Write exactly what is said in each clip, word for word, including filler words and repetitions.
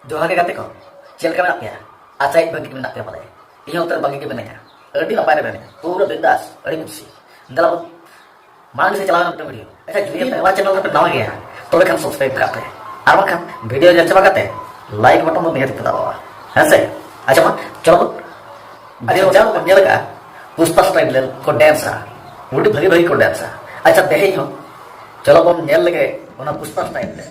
ᱡᱚᱦᱟᱨ ᱜᱮ ᱜᱟᱛᱮ ᱠᱚ, ᱪᱮᱫ ᱞᱮᱠᱟ ᱢᱮᱱᱟᱜ ᱯᱮᱭᱟ? ᱟᱥᱟᱭᱟᱹᱧ ᱵᱷᱟᱹᱜᱤ ᱜᱮ ᱢᱮᱱᱟᱜ ᱯᱮᱭᱟ ᱯᱟᱞᱮ᱾ ᱤᱧ ᱦᱚᱸ ᱩᱛᱟᱹᱨ ᱵᱷᱟᱹᱜᱤ ᱜᱮ ᱢᱤᱱᱟᱹᱧᱟ, ᱟᱹᱰᱤ ᱱᱟᱯᱟᱭ ᱨᱮ ᱢᱤᱱᱟᱹᱧᱟ, ᱯᱩᱨᱟᱹ ᱵᱤᱱᱫᱟᱥ, ᱟᱹᱰᱤ ᱠᱩᱥᱤ᱾ ᱫᱮᱞᱟ ᱵᱚᱱ ᱢᱟᱲᱟᱝ ᱥᱮᱫ ᱪᱟᱞᱟᱣ ᱮᱱᱟ ᱢᱤᱫᱴᱟᱝ ᱵᱷᱤᱰᱤᱭᱳ᱾ ᱟᱪᱪᱷᱟ, ᱡᱩᱫᱤ ᱱᱚᱣᱟ ᱪᱮᱱᱮᱞ ᱨᱮᱯᱮ ᱱᱟᱣᱟ ᱜᱮᱭᱟ, ᱛᱚᱵᱮ ᱠᱷᱟᱱ ᱥᱟᱵᱥᱠᱨᱟᱭᱤᱵ ᱠᱟᱜ ᱯᱮ, ᱟᱨ ᱵᱟᱝᱠᱷᱟᱱ ᱵᱷᱤᱰᱤᱭᱳ ᱧᱮᱞ ᱪᱟᱵᱟ ᱠᱟᱛᱮ ᱞᱟᱭᱤᱠ ᱵᱚᱴᱚᱱ ᱫᱚ ᱱᱤᱦᱟᱹᱛ ᱯᱮ ᱫᱟᱵᱟᱣᱟ, ᱦᱮᱸ ᱥᱮ? ᱟᱪᱪᱷᱟ, ᱢᱟ ᱪᱚᱞᱚ ᱵᱚᱱ ᱟᱹᱰᱤ ᱦᱚᱲ ᱡᱟᱦᱟᱸ ᱵᱚᱱ ᱧᱮᱞ ᱟᱠᱟᱫᱼᱟ, ᱯᱩᱥᱯᱟ ᱥᱴᱟᱭᱤᱞ ᱨᱮ ᱠᱚ ᱰᱮᱱᱥᱟ, ᱟᱹᱰᱤ ᱵᱷᱟᱹᱜᱤ ᱵᱷᱟᱹᱜᱤ ᱠᱚ ᱰᱮᱱᱥᱟ᱾ ᱟᱪᱪᱷᱟ, ᱛᱮᱦᱮᱧ ᱦᱚᱸ ᱪᱚᱞᱚ ᱵᱚᱱ ᱧᱮᱞ ᱞᱮᱜᱮ ᱚᱱᱟ ᱯᱩᱥᱯᱟ ᱥᱴᱟᱭᱤᱞ ᱨᱮ᱾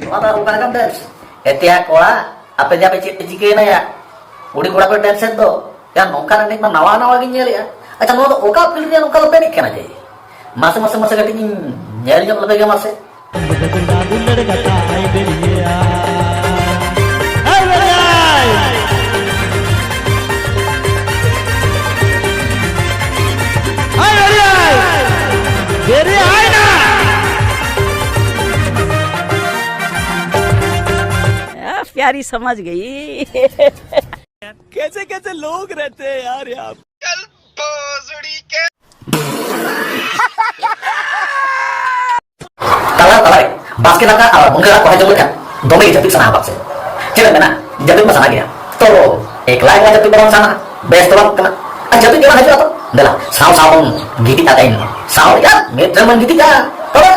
ᱱᱚᱣᱟ ᱫᱚ ᱚᱠᱟ ᱞᱮᱠᱟᱱ ᱰᱮᱱᱥ? ᱮᱛᱮᱭᱟ ᱠᱚᱲᱟ, ᱟᱯᱮ ᱡᱮ ᱟᱯᱮ ᱪᱮᱫ ᱯᱮ ᱪᱤᱠᱟᱹᱭᱮᱱᱟ ᱭᱟ? ᱠᱩᱲᱤ ᱠᱚᱲᱟ ᱯᱮ ᱰᱮᱱᱥ ᱮᱫ ᱫᱚ᱾ ᱭᱟ, ᱱᱚᱝᱠᱟᱱ ᱮᱱᱮᱡ ᱢᱟ ᱱᱟᱣᱟ ᱱᱟᱣᱟ ᱜᱤᱧ ᱧᱮᱞᱮᱜᱼᱟ᱾ ᱟᱪᱪᱷᱟ, ᱱᱚᱣᱟ ᱫᱚ ᱚᱠᱟ ᱯᱷᱤᱞᱰ ᱨᱮ ᱱᱚᱝᱠᱟ ᱫᱚ ᱯᱮ ᱮᱱᱮᱡ ᱠᱟᱱᱟ ᱡᱮ? ᱢᱟᱥᱮ, ᱢᱟᱥᱮ, ᱢᱟᱥᱮ, ᱠᱟᱹᱴᱤᱡ ᱤᱧ ᱧᱮᱞ ᱧᱚᱜ ᱞᱮᱯᱮ ᱜᱮ ᱢᱟᱥᱮ᱾ आ, प्यारी समझ गई। कैसे कैसे लोग रहते हैं यार यहाँ। ᱛᱟᱞᱟ ᱛᱟᱞᱟᱨᱮ ᱵᱟᱥᱠᱮ ᱫᱟᱠᱟ ᱟᱨ ᱢᱩᱱᱜᱟᱹ ᱟᱲᱟᱜ ᱠᱚ ᱦᱟᱡᱚᱢ ᱞᱮᱠᱷᱟᱱ ᱫᱚᱢᱮ ᱜᱮ ᱡᱟᱹᱯᱤᱫ ᱥᱟᱱᱟᱣᱟ ᱵᱟᱯ ᱥᱮ᱾ ᱪᱮᱫ ᱮᱢ ᱢᱮᱱᱟ, ᱡᱟᱹᱯᱤᱫ ᱢᱟ ᱥᱟᱱᱟ ᱜᱮᱭᱟ, ᱛᱚ ᱮᱠᱞᱟ ᱮᱠᱞᱟ ᱡᱟᱹᱯᱤᱫ ᱫᱚ ᱵᱟᱝ ᱥᱟᱱᱟᱣᱟ᱾ ᱵᱮᱥ ᱫᱚ ᱵᱟᱝ ᱠᱟᱱᱟ᱾ ᱟᱨ ᱡᱟᱹᱯᱤᱫ ᱜᱮ ᱵᱟᱝ ᱦᱤᱡᱩᱜᱼᱟ ᱛᱚ᱾ ᱫᱮᱞᱟ, ᱥᱟᱶ ᱥᱟᱶ ᱵᱚᱱ ᱜᱤᱛᱤᱡ ᱠᱟᱛᱮ ᱥᱟᱶ ᱨᱮᱭᱟᱜ ᱢᱤᱫ ᱴᱷᱮᱱ ᱵᱚᱱ ᱜᱤᱛᱤᱡ ᱠᱟᱜᱼᱟ᱾ ᱛᱚᱵᱮ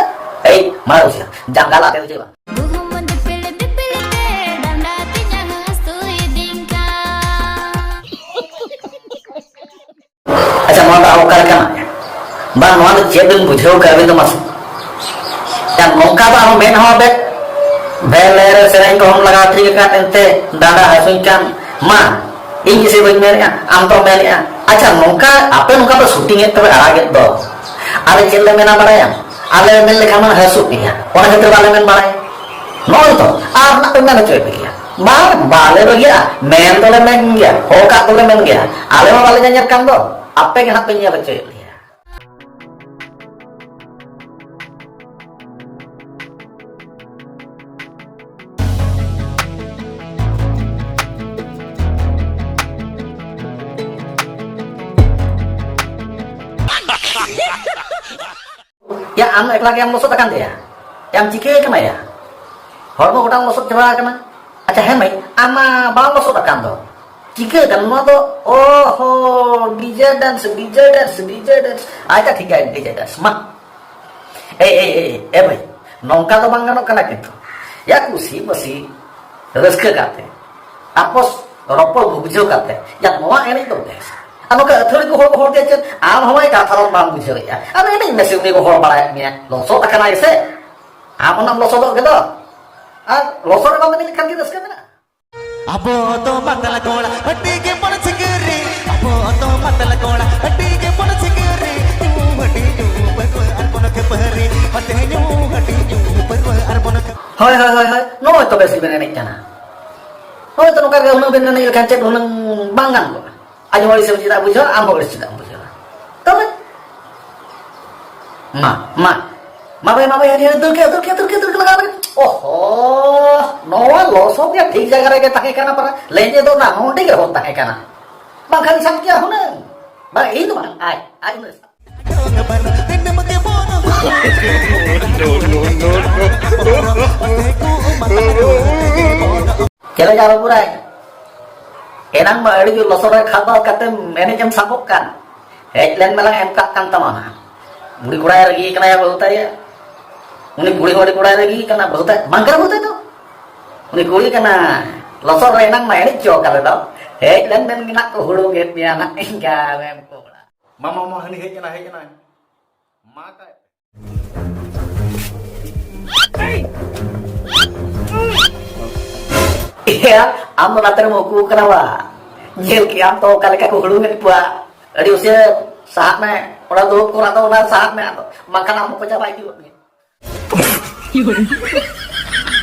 ᱮᱭ ᱢᱟᱨᱟᱝ ᱩᱥᱤᱭᱟ ᱡᱟᱸᱜᱟ ᱞᱟᱛᱮ ᱫᱚ ᱪᱮᱫ ᱵᱟᱝ᱾ ᱜᱩᱦᱩᱢ ᱫᱤᱯᱤᱞ ᱫᱤᱯᱤᱞ ᱛᱮ ᱰᱟᱸᱰᱟ ᱛᱤᱧ ᱦᱟᱹᱥᱩᱭᱮᱫᱤᱧ ᱠᱟᱱ᱾ ᱟᱪᱪᱷᱟ, ᱱᱚᱣᱟ ᱫᱚ ᱟᱨ ᱚᱠᱟ ᱞᱮᱠᱟᱱᱟᱜ? ᱵᱟᱝ, ᱱᱚᱣᱟ ᱫᱚ ᱪᱮᱫ ᱵᱮᱱ ᱵᱩᱡᱷᱟᱹᱣ ᱠᱮᱫᱟ ᱟᱹᱵᱤᱱ ᱫᱚ ᱢᱟᱥᱮ? ᱟᱨ ᱱᱚᱝᱠᱟ ᱫᱚ ᱟᱨᱦᱚᱸ ᱢᱮᱫ ᱦᱚᱸ ᱵᱮᱫ ᱵᱷᱮᱞᱮᱨ ᱥᱮᱨᱮᱧ ᱠᱚᱦᱚᱸᱢ ᱞᱟᱜᱟᱣ ᱴᱷᱤᱠ ᱟᱠᱟᱫ, ᱮᱱᱛᱮ ᱰᱟᱸᱰᱟ ᱦᱟᱹᱥᱩᱧ ᱠᱟᱱ᱾ ᱢᱟ, ᱤᱧ ᱜᱮᱥᱮ ᱵᱟᱹᱧ ᱢᱮᱱᱮᱫᱼᱟ, ᱟᱢ ᱛᱚᱢ ᱢᱮᱱᱮᱫᱼᱟ᱾ ᱟᱪᱪᱷᱟ, ᱱᱚᱝᱠᱟ ᱟᱯᱮ ᱱᱚᱝᱠᱟ ᱯᱮ ᱥᱩᱴᱤᱝ ᱮᱫ ᱛᱮᱯᱮ ᱟᱲᱟᱜᱮᱫ ᱫᱚ, ᱟᱞᱮ ᱪᱮᱫ ᱞᱮ ᱢᱮᱱᱟ ᱵᱟᱲᱟᱭᱟᱢ? ᱟᱞᱮ ᱢᱮᱱ ᱞᱮᱠᱷᱟᱱ ᱢᱟ ᱦᱟᱹᱥᱩᱜ ᱜᱮᱭᱟ, ᱚᱱᱟ ᱠᱷᱟᱹᱛᱤᱨ ᱵᱟᱞᱮ ᱢᱮᱱ ᱵᱟᱲᱟᱭᱟ᱾ ᱱᱚᱜᱼᱚᱭ ᱛᱚ, ᱟᱨ ᱱᱟᱜ ᱯᱮ ᱢᱮᱱ ᱦᱚᱪᱚᱭᱮᱫ ᱜᱮᱭᱟ᱾ ᱵᱟᱝ, ᱵᱟᱞᱮ ᱵᱟᱹᱜᱤᱭᱟᱜᱼᱟ, ᱢᱮᱱ ᱫᱚᱞᱮ ᱢᱮᱱ ᱜᱮᱭᱟ, ᱦᱚᱲ ᱠᱟᱜ ᱫᱚᱞᱮ ᱢᱮᱱ ᱜᱮᱭᱟ᱾ ᱟᱞᱮ ᱢᱟ ᱵᱟᱞᱮ ᱧᱮᱧᱮᱞ ᱠᱟᱱ ᱫᱚ, ᱟᱯᱮ ᱜᱮ ᱱᱟᱜ ᱯᱮ ᱧᱮᱞ ᱦᱚᱪᱚᱭᱮᱫ ᱞᱮᱭᱟ᱾ ᱭᱟ, ᱟᱢ ᱮᱠᱞᱟ ᱜᱮᱢ ᱞᱚᱥᱚᱫ ᱟᱠᱟᱱ ᱛᱮᱭᱟ? ᱭᱟᱢ ᱪᱤᱠᱟᱹ ᱟᱠᱟᱱᱟ ᱭᱟ? ᱦᱚᱲᱢᱚ ᱜᱚᱴᱟᱢ ᱞᱚᱥᱚᱫ ᱪᱟᱵᱟ ᱟᱠᱟᱱᱟ᱾ ᱟᱪᱪᱷᱟ, ᱦᱮᱸ ᱢᱟᱹᱭ, ᱟᱢ ᱢᱟ ᱵᱟᱢ ᱞᱚᱥᱚᱫ ᱟᱠᱟᱱ ᱫᱚ᱾ ᱪᱤᱠᱟᱹ ᱟᱠᱟᱱ ᱱᱚᱣᱟ ᱫᱚ? ᱚᱦᱚ, DJ dance, DJ dance, DJ dance. ᱟᱪᱪᱷᱟ, ᱴᱷᱤᱠ ᱜᱮᱭᱟ, ᱰᱤᱡᱮ ᱰᱮᱱᱥ᱾ ᱢᱟ᱾ ᱮᱭ, ᱮᱭ, ᱮᱭ, ᱮ ᱵᱷᱟᱹᱭ, ᱱᱚᱝᱠᱟ ᱫᱚ ᱵᱟᱝ ᱜᱟᱱᱚᱜ ᱠᱟᱱᱟ ᱠᱤᱱᱛᱩ᱾ ᱭᱟ, ᱠᱩᱥᱤ ᱵᱟᱹᱥᱤ ᱨᱟᱹᱥᱠᱟᱹ ᱠᱟᱛᱮ, ᱟᱯᱚᱥ ᱨᱚᱯᱚᱲ ᱵᱩᱡᱷᱟᱹᱣ ᱠᱟᱛᱮ, ᱭᱟ, ᱱᱚᱣᱟ ᱮᱱᱮᱡ ᱫᱚ ᱵᱮᱥ᱾ ᱟᱨ ᱱᱚᱝᱠᱟ ᱟᱹᱛᱷᱟᱹᱲᱤ ᱠᱚ ᱦᱚᱲ ᱠᱚ ᱦᱚᱲ ᱜᱮ ᱪᱮᱫ, ᱟᱢ ᱦᱚᱸ ᱠᱟᱛᱷᱟ ᱫᱚ ᱵᱟᱢ ᱵᱩᱡᱷᱟᱹᱣᱮᱫᱼᱟ᱾ ᱟᱨ ᱮᱱᱮᱡ ᱢᱮᱥᱮ, ᱩᱱᱤ ᱠᱚ ᱦᱚᱲ ᱵᱟᱲᱟᱭᱮᱫ ᱢᱮᱭᱟ, ᱞᱚᱥᱚᱫ ᱟᱠᱟᱱᱟᱭ ᱥᱮ? ᱟᱢ ᱚᱱᱟᱢ ᱞᱚᱥᱚᱫᱚᱜ ᱜᱮᱫᱚ᱾ ᱟᱨ ᱞᱚᱥᱚᱫ ᱨᱮ ᱵᱟᱢ ᱮᱱᱮᱡ ᱞᱮᱠᱷᱟᱱ ᱜᱮ ᱨᱟᱹᱥᱠᱟᱹ ᱢᱮᱱᱟᱜᱼᱟ? ᱟᱵᱚ ᱫᱚ ᱢᱟᱛᱟᱞ ᱠᱚᱲᱟ, ᱦᱟᱹᱴᱤ ᱜᱮ ᱵᱚᱱ ᱥᱤᱠᱟᱹᱨᱤ᱾ ᱟᱵᱚ ᱫᱚ ᱢᱟᱛᱟᱞ ᱠᱚᱲᱟ, ᱦᱟᱹᱴᱤ ᱜᱮ ᱵᱚᱱ ᱥᱤᱠᱟᱹᱨᱤ᱾ ᱧᱩ ᱦᱟᱹᱴᱤ ᱧᱩ ᱯᱟᱹᱨᱣᱟᱹ ᱟᱨ ᱵᱚᱱ ᱠᱷᱟᱹᱯᱟᱹᱨᱤ᱾ ᱦᱟᱛᱮ ᱧᱩ ᱦᱟᱹᱴᱤ ᱧᱩ ᱯᱟᱹᱨᱣᱟᱹ ᱟᱨ ᱵᱚᱱ ᱠᱷᱟᱹᱯᱟᱹᱨᱤ᱾ ᱦᱳᱭ, ᱦᱳᱭ, ᱦᱳᱭ, ᱦᱳᱭ᱾ ᱱᱚᱜᱼᱚᱭ ᱛᱚ ᱵᱮᱥ ᱜᱮᱵᱮᱱ ᱮᱱᱮᱡ ᱠᱟᱱᱟ᱾ ᱦᱳᱭ ᱛᱚ, ᱱᱚᱝᱠᱟ ᱜᱮ ᱦᱩᱱᱟᱹᱝ ᱵᱮᱱ ᱮᱱᱮᱡ ᱞᱮᱠᱷᱟᱱ ᱪᱮᱫ ᱦᱩᱱᱟᱹᱝ ᱵᱟᱝ ᱜᱟᱱ ᱠᱚᱜᱼᱟ? ᱟᱡ ᱦᱚᱸ ᱟᱹᱲᱤᱥ ᱮᱢ ᱪᱮᱫᱟᱜ ᱵᱩᱡᱷᱟᱹᱣᱟ, ᱟᱢ ᱦᱚᱸ ᱟᱹᱲᱤᱥ ᱪᱮᱫᱟᱜ ᱮᱢ ᱵᱩᱡᱷᱟᱹᱣᱟ? ᱛᱚᱵᱮ ᱢᱟ, ᱢᱟ, ᱢᱟ ᱵᱷᱟᱭ, ᱢᱟ ᱵᱷᱟᱭ, ᱟᱹᱰᱤ ᱟᱹᱰᱤ ᱫᱟᱹᱲ ᱠᱮᱫ, ᱫᱟᱹᱲ ᱠᱮᱫ, ᱫᱟᱹᱲ ᱠᱮᱫ, ᱫᱟᱹᱲ ᱠᱮᱫ, ᱞᱟᱜᱟᱣ ᱢᱮ᱾ ᱚᱦᱚ, ᱱᱚᱣᱟ ᱞᱚᱥᱚᱫ ᱜᱮ ᱴᱷᱤᱠ ᱡᱟᱭᱜᱟ ᱨᱮᱜᱮ ᱛᱟᱦᱮᱸ ᱠᱟᱱᱟ ᱯᱟᱨᱟ᱾ ᱞᱮᱸᱡᱮᱫ ᱫᱚ ᱚᱱᱟ ᱱᱚᱰᱮ ᱜᱮ ᱦᱚᱸ ᱛᱟᱦᱮᱸ ᱠᱟᱱᱟ᱾ ᱵᱟᱝᱠᱷᱟᱱ ᱥᱟᱵ ᱠᱮᱭᱟ ᱦᱩᱱᱟᱹᱝ᱾ ᱵᱟᱝ, ᱤᱧ ᱫᱚ ᱵᱟᱝ, ᱟᱡ, ᱟᱡ ᱩᱱᱟᱹᱜ ᱥᱟᱵ᱾ ᱪᱮᱫ ᱞᱮᱠᱟ ᱵᱟᱹᱵᱩ ᱨᱟᱭ? ᱮᱱᱟᱝ ᱢᱟ ᱟᱹᱰᱤ ᱡᱳᱨ ᱞᱚᱥᱚᱫ ᱨᱮ ᱠᱷᱟᱞ ᱵᱟᱞ ᱠᱟᱛᱮᱢ ᱮᱱᱮᱡ ᱮᱢ ᱥᱟᱵᱚᱜ ᱠᱟᱱ᱾ ᱦᱮᱡ ᱞᱮᱱ ᱢᱮᱞᱟᱝ ᱮᱢ ᱠᱟᱜ ᱠᱟᱱ ᱛᱟᱢᱟ ᱱᱟᱦᱟᱜ᱾ ᱵᱩᱲᱦᱤ ᱠᱚᱲᱟᱭ ᱨᱟᱹᱜᱤ ᱠᱟᱱᱟᱭᱟ ᱵᱟᱹᱦᱩ ᱛᱟᱭᱟ᱾ ᱩᱱᱤ ᱵᱩᱲᱦᱤ ᱦᱚᱲ ᱠᱚᱲᱟᱭ ᱨᱟᱹᱜᱤ ᱠᱟᱱᱟ ᱵᱟᱹᱦᱩ ᱛᱟᱭ, ᱵᱟᱝ ᱠᱟᱱᱟ ᱵᱟᱹᱦᱩ ᱛᱟᱭ ᱫᱚ᱾ ᱩᱱᱤ ᱠᱩᱲᱤ ᱠᱟᱱᱟ᱾ ᱞᱚᱥᱚᱫ ᱨᱮ ᱮᱱᱟᱝ ᱢᱟ ᱮᱱᱮᱡ ᱪᱚ ᱠᱟᱞᱮ ᱫᱚ᱾ ᱦᱮᱡ ᱞᱮᱱ ᱢᱮᱱ ᱜᱮ ᱱᱟᱜ ᱠᱚ ᱦᱩᱲᱩᱝ ᱮᱫ ᱢᱮᱭᱟ ᱱᱟᱜ ᱤᱧ ᱜᱟᱣᱮᱢ ᱠᱚᱲᱟ᱾ ᱢᱟ, ᱢᱟ, ᱢᱟ, ᱦᱟᱹᱱᱤ ᱦᱮᱡ ᱮᱱᱟ, ᱦᱮᱡ ᱮᱱᱟ᱾ ᱢᱟ ᱠᱟᱭ᱾ ᱮᱭᱟ, ᱟᱢ ᱫᱚ ᱱᱟᱛᱮ ᱨᱮᱢ ᱩᱠᱩ ᱠᱟᱱᱟ ᱵᱟ? ᱧᱮᱞ ᱠᱮᱜ ᱟᱢ ᱛᱚ ᱚᱠᱟ ᱞᱮᱠᱟ ᱠᱚ ᱦᱩᱲᱩᱝ ᱮᱫ ᱠᱚᱣᱟ᱾ ᱟᱹᱰᱤ ᱩᱥᱟᱹᱨ ᱥᱟᱦᱟᱜ ᱢᱮ, ᱚᱱᱟ ᱫᱩᱲᱩᱵ ᱠᱚᱲᱟ ᱫᱚ ᱚᱱᱟ ᱥᱟᱦᱟᱜ ᱢᱮ ᱟᱫᱚ, ᱵᱟᱝᱠᱷᱟᱱ ᱟᱢ ᱦᱚᱸᱠᱚ ᱪᱟᱵᱟ ᱤᱫᱤ ᱜᱚᱫ ᱢᱮᱭᱟ᱾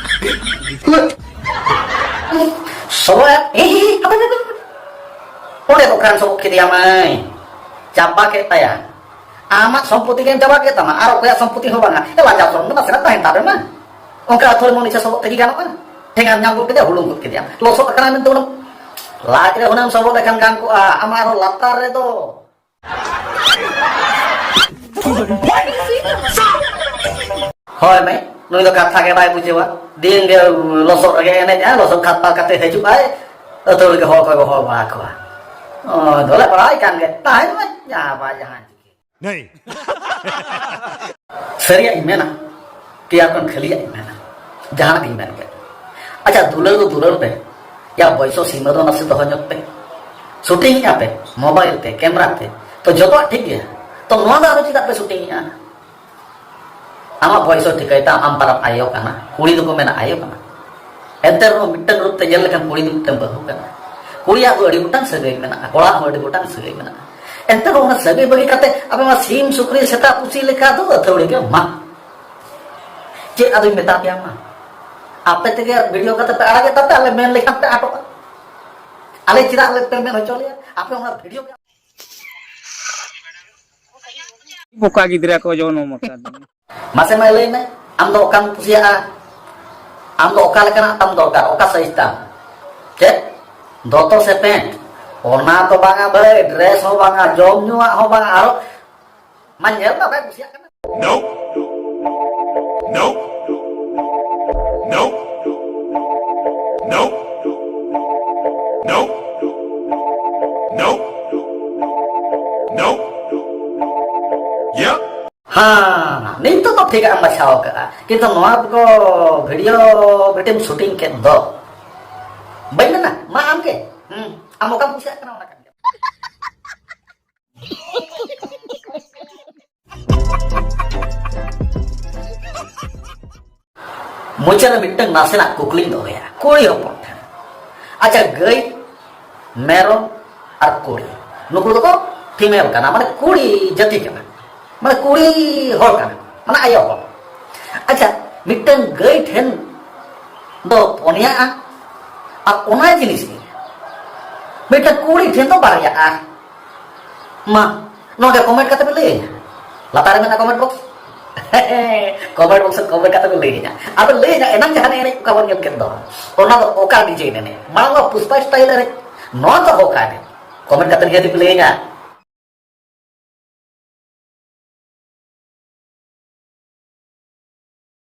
ᱥᱚᱵᱚᱭ, ᱦᱮᱸ, ᱦᱮᱸ, ᱦᱮᱸ, ᱦᱟᱯᱮ, ᱦᱟᱯᱮ, ᱦᱟᱯᱮ᱾ ᱚᱸᱰᱮ ᱫᱚ ᱚᱠᱟᱨᱮᱢ ᱥᱚᱵᱚᱜ ᱠᱮᱫᱮᱭᱟ ᱢᱟᱹᱭ? ᱪᱟᱵᱟ ᱠᱮᱫ ᱛᱟᱭᱟ᱾ ᱟᱢᱟᱜ ᱥᱚᱢᱯᱚᱛᱤ ᱜᱮᱢ ᱪᱟᱵᱟ ᱠᱮᱫ ᱛᱟᱢᱟ, ᱟᱨ ᱚᱠᱚᱭᱟᱜ ᱥᱚᱢᱯᱚᱛᱤ ᱦᱚᱸ ᱵᱟᱝᱟ᱾ ᱮ, ᱞᱟᱡᱟᱣ ᱥᱚᱨᱚᱢ ᱫᱚ ᱱᱟᱥᱮᱱᱟᱜ ᱛᱟᱦᱮᱱ ᱛᱟᱵᱮᱱ ᱢᱟ᱾ ᱚᱱᱠᱟ ᱟᱹᱛᱷᱟᱹᱲᱤ ᱢᱚᱱᱤᱥᱟ ᱥᱚᱵᱚᱜ ᱛᱮᱜᱮ ᱜᱟᱱᱚᱜᱼᱟ? ᱴᱷᱮᱸᱜᱟᱢ ᱧᱟᱢ ᱜᱚᱫ ᱠᱮᱫᱮᱭᱟ, ᱦᱩᱲᱩᱝ ᱜᱚᱫ ᱠᱮᱫᱮᱭᱟ᱾ ᱞᱚᱥᱚᱫ ᱟᱠᱟᱱᱟ ᱢᱮᱱᱛᱮ ᱦᱩᱱᱟᱹᱝ ᱞᱟᱡ ᱨᱮ ᱦᱩᱱᱟᱹᱝ ᱥᱚᱵᱚᱜ ᱞᱮᱠᱷᱟᱱ ᱜᱟᱱ ᱠᱚᱜᱼᱟ, ᱟᱢᱟᱜ ᱟᱨᱦᱚᱸ ᱞᱟᱛᱟᱨ ᱨᱮᱫᱚ᱾ ᱦᱳᱭ ᱢᱮ, ᱱᱩᱭ ᱫᱚ ᱠᱟᱛᱷᱟ ᱜᱮ ᱵᱟᱭ ᱵᱩᱡᱷᱟᱹᱣᱟ᱾ ᱫᱤᱱ ᱜᱮ ᱞᱚᱥᱚᱫ ᱨᱮᱜᱮ ᱮᱱᱮᱡᱼᱟ, ᱞᱚᱥᱚᱫ ᱠᱷᱟᱛᱯᱟ ᱠᱟᱛᱮ ᱦᱤᱡᱩᱜ ᱟᱭ, ᱟᱹᱛᱩ ᱨᱮᱜᱮ ᱦᱚᱲ ᱠᱚᱭ ᱦᱚᱦᱚ ᱵᱟᱲᱟ ᱠᱚᱣᱟ᱾ ᱚ, ᱫᱚᱞᱮ ᱵᱟᱲᱟᱭ ᱠᱟᱱ ᱜᱮ, ᱛᱟᱦᱮᱱ ᱢᱮ, ᱡᱟᱦᱟᱸ ᱵᱟᱭ ᱡᱟᱦᱟᱸ ᱪᱤᱠᱟᱹ᱾ ᱥᱟᱹᱨᱤᱭᱟᱜ ᱤᱧ ᱢᱮᱱᱟ, ᱛᱮᱭᱟᱨ ᱠᱷᱚᱱ ᱠᱷᱟᱹᱞᱤᱭᱟᱜ ᱤᱧ ᱢᱮᱱᱟ, ᱡᱟᱦᱟᱱᱟᱜ ᱜᱤᱧ ᱢᱮᱱ ᱠᱮᱫ᱾ ᱟᱪᱪᱷᱟ, ᱫᱩᱞᱟᱹᱲ ᱫᱚ ᱫᱩᱞᱟᱹᱲ ᱯᱮ, ᱭᱟ ᱵᱚᱭᱥᱚ ᱥᱤᱢᱟᱹ ᱫᱚ ᱱᱟᱥᱮ ᱫᱚᱦᱚ ᱧᱚᱜ ᱯᱮ᱾ ᱥᱩᱴᱤᱝ ᱮᱫᱼᱟ ᱯᱮ ᱢᱳᱵᱟᱭᱤᱞ ᱛᱮ, ᱠᱮᱢᱮᱨᱟ ᱛᱮ, ᱛᱚ ᱡᱚᱛᱚᱣᱟᱜ ᱴᱷᱤᱠ ᱜᱮᱭᱟ, ᱛᱚ ᱱᱚᱣᱟ ᱫᱚ ᱟᱨᱚ ᱪᱮᱫᱟᱜ ᱯᱮ ᱥᱩᱴᱤᱝ ᱮᱫᱼᱟ? ᱟᱢᱟᱜ ᱵᱚᱭᱮᱥ ᱦᱚᱸ ᱴᱷᱤᱠᱟᱹᱭ ᱛᱟᱢ, ᱟᱢ ᱯᱟᱨᱟᱵᱽ ᱟᱭᱳ ᱠᱟᱱᱟ, ᱠᱩᱲᱤ ᱫᱚᱠᱚ ᱢᱮᱱᱟ ᱟᱭᱳ ᱠᱟᱱᱟ᱾ ᱮᱱᱛᱮ ᱨᱮᱦᱚᱸ ᱢᱤᱫᱴᱟᱝ ᱨᱩᱯ ᱛᱮ ᱧᱮᱞ ᱞᱮᱠᱷᱟᱱ ᱠᱩᱲᱤ ᱫᱚ ᱢᱤᱫᱴᱟᱝ ᱵᱟᱹᱦᱩ ᱠᱟᱱᱟ᱾ ᱠᱩᱲᱤᱭᱟᱜ ᱫᱚ ᱟᱹᱰᱤ ᱜᱚᱴᱟᱝ ᱥᱟᱹᱜᱟᱹᱭ ᱢᱮᱱᱟᱜᱼᱟ, ᱠᱚᱲᱟ ᱦᱚᱸ ᱟᱹᱰᱤ ᱜᱚᱴᱟᱝ ᱥᱟᱹᱜᱟᱹᱭ ᱢᱮᱱᱟᱜᱼᱟ᱾ ᱮᱱᱛᱮ ᱨᱮᱦᱚᱸ ᱚᱱᱟ ᱥᱟᱹᱜᱟᱹᱭ ᱵᱟᱹᱜᱤ ᱠᱟᱛᱮ ᱟᱯᱮ ᱢᱟ ᱥᱤᱢ ᱥᱩᱠᱨᱤ ᱥᱮᱛᱟ ᱯᱩᱥᱤ ᱞᱮᱠᱟ ᱫᱚ ᱟᱹᱛᱷᱟᱹᱣᱲᱤ ᱜᱮ ᱢᱟ᱾ ᱪᱮᱫ ᱟᱫᱚᱧ ᱢᱮᱛᱟ ᱯᱮᱭᱟ ᱢᱟ? ᱟᱯᱮ ᱛᱮᱜᱮ ᱵᱷᱤᱰᱤᱭᱳ ᱠᱟᱛᱮ ᱯᱮ ᱟᱲᱟᱜᱮᱫ ᱛᱟᱯᱮ, ᱟᱞᱮ ᱢᱮᱱ ᱞᱮᱠᱷᱟᱱ ᱯᱮ ᱟᱴᱚᱜᱼᱟ᱾ ᱟᱞᱮ ᱪᱮᱫᱟᱜ ᱞᱮ ᱯᱮ ᱢᱮᱱ ᱦᱚᱪᱚ ᱞᱮᱭᱟ? ᱟᱯᱮ ᱚᱱᱟ ᱵᱷᱤᱰᱤᱭᱳ ᱜᱮ ᱵᱚᱠᱟ ᱜᱤᱫᱽᱨᱟᱹ ᱠᱚ ᱡᱚᱱᱚᱢ ᱟᱠᱟᱫᱤᱧᱟ᱾ ᱢᱟᱥᱮ ᱢᱟ ᱞᱟᱹᱭ ᱢᱮ, ᱟᱢ ᱫᱚ ᱚᱠᱟᱢ ᱠᱩᱥᱤᱭᱟᱜᱼᱟ? ᱟᱢ ᱫᱚ ᱚᱠᱟ ᱞᱮᱠᱟᱱᱟᱜ ᱛᱟᱢ ᱫᱚᱨᱠᱟᱨ, ᱚᱠᱟ ᱥᱟᱭᱤᱡᱽ ᱛᱟᱢ? ᱪᱮᱫ? ᱫᱚᱛᱚ ᱥᱮ ᱯᱮᱱᱴ? ᱚᱱᱟ ᱫᱚ ᱵᱟᱝᱟ ᱵᱷᱟᱹᱭ, ᱰᱨᱮᱥ ᱦᱚᱸ ᱵᱟᱝᱟ, ᱡᱚᱢ ᱧᱩᱣᱟᱜ ᱦᱚᱸ ᱵᱟᱝᱟ, ᱟᱨᱚ ᱢᱟ ᱧᱮᱞ ᱢᱟ ᱵᱟᱭ ᱠᱩᱥᱤᱭᱟᱜ ᱠᱟᱱᱟ᱾ Nope. Nope. Nope. Nope. Nope. Nope. Nope. Yep. ᱦᱮᱸ, ᱱᱤᱛᱚᱜ ᱫᱚ ᱴᱷᱤᱠ ᱮᱢ ᱵᱟᱪᱷᱟᱣ ᱠᱟᱜᱼᱟ, ᱠᱤᱱᱛᱩ ᱱᱚᱣᱟ ᱠᱚ ᱵᱷᱤᱰᱤᱭᱳ ᱵᱤᱴᱤᱢ ᱥᱩᱴᱤᱝ ᱠᱮᱫ ᱫᱚ, ᱵᱟᱹᱧ ᱢᱮᱱᱟ, ᱢᱟ ᱟᱢ ᱜᱮ, ᱦᱩᱸ, ᱟᱢ ᱚᱠᱟᱢ ᱠᱩᱥᱤᱭᱟᱜ ᱠᱟᱱᱟ ᱚᱱᱟ ᱠᱟᱱ ᱜᱮ᱾ ᱢᱩᱪᱟᱹᱫ ᱨᱮ ᱢᱤᱫᱴᱟᱝ ᱱᱟᱥᱮᱱᱟᱜ ᱠᱩᱠᱞᱤᱧ ᱫᱚᱦᱚᱭᱟ ᱠᱩᱲᱤ ᱦᱚᱯᱚᱱ ᱴᱷᱮᱱ᱾ ᱟᱪᱪᱷᱟ, ᱜᱟᱹᱭ, ᱢᱮᱨᱚᱢ ᱟᱨ ᱠᱩᱲᱤ, ᱱᱩᱠᱩ ᱫᱚᱠᱚ female ᱠᱟᱱᱟ, ᱢᱟᱱᱮ ᱠᱩᱲᱤ ᱡᱟᱹᱛᱤ ᱠᱟᱱᱟ, ᱢᱟᱱᱮ ᱠᱩᱲᱤ ᱦᱚᱲ ᱠᱟᱱᱟ, ᱢᱟᱱᱮ ᱟᱭᱳ ᱦᱚᱲ᱾ ᱟᱪᱪᱷᱟ, ᱢᱤᱫᱴᱟᱝ ᱜᱟᱹᱭ ᱴᱷᱮᱱ ᱫᱚ ᱯᱚᱱᱭᱟᱜᱼᱟ, ᱟᱨ ᱚᱱᱟ ᱡᱤᱱᱤᱥ ᱜᱮ ᱢᱤᱫᱴᱟᱝ ᱠᱩᱲᱤ ᱴᱷᱮᱱ ᱫᱚ ᱵᱟᱨᱭᱟᱜᱼᱟ᱾ ᱢᱟ, ᱱᱚᱰᱮ comment ᱠᱟᱛᱮ ᱯᱮ ᱞᱟᱹᱭᱟᱹᱧᱟ, ᱞᱟᱛᱟᱨ ᱨᱮ ᱢᱮᱱᱟᱜᱼᱟ comment box᱾ Comment box ᱨᱮ comment ᱠᱟᱛᱮ ᱯᱮ ᱞᱟᱹᱭᱟᱹᱧᱟ, ᱟᱫᱚ ᱞᱟᱹᱭᱟᱹᱧᱟ ᱮᱱᱟᱝ ᱡᱟᱦᱟᱸ ᱮᱱᱮᱡ ᱚᱠᱟ ᱵᱚᱱ ᱧᱮᱞ ᱠᱮᱫ ᱫᱚ, ᱚᱱᱟ ᱫᱚ ᱚᱠᱟ design ᱮᱱᱮᱡ? ᱢᱟᱲᱟᱝ ᱢᱟ ᱯᱩᱥᱯᱟ style ᱮᱱᱮᱡ, ᱱᱚᱣᱟ ᱫᱚ ᱚᱠᱟ ᱮᱱᱮᱡ? Comment ᱠᱟᱛᱮ ᱱᱤᱦᱟᱹᱛ ᱯᱮ ᱞᱟᱹᱭᱟᱹᱧᱟ᱾